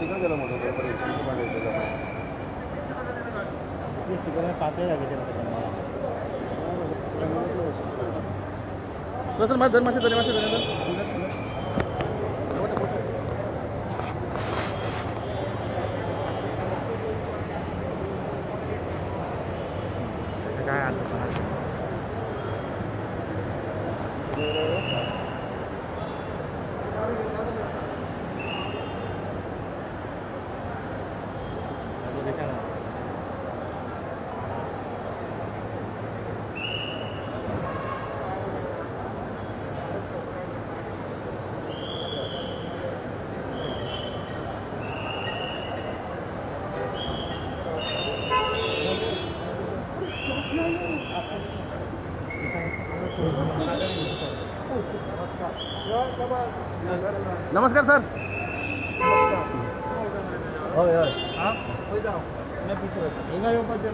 Sticker केलो मोठो बरोबर. स्टिकर पातळ लागेल. सर, माझं धर, मासे धर, मासे धर, धर. काय आता? नमस्कार सर. हय हय. हा, हिंगा येवपाचें.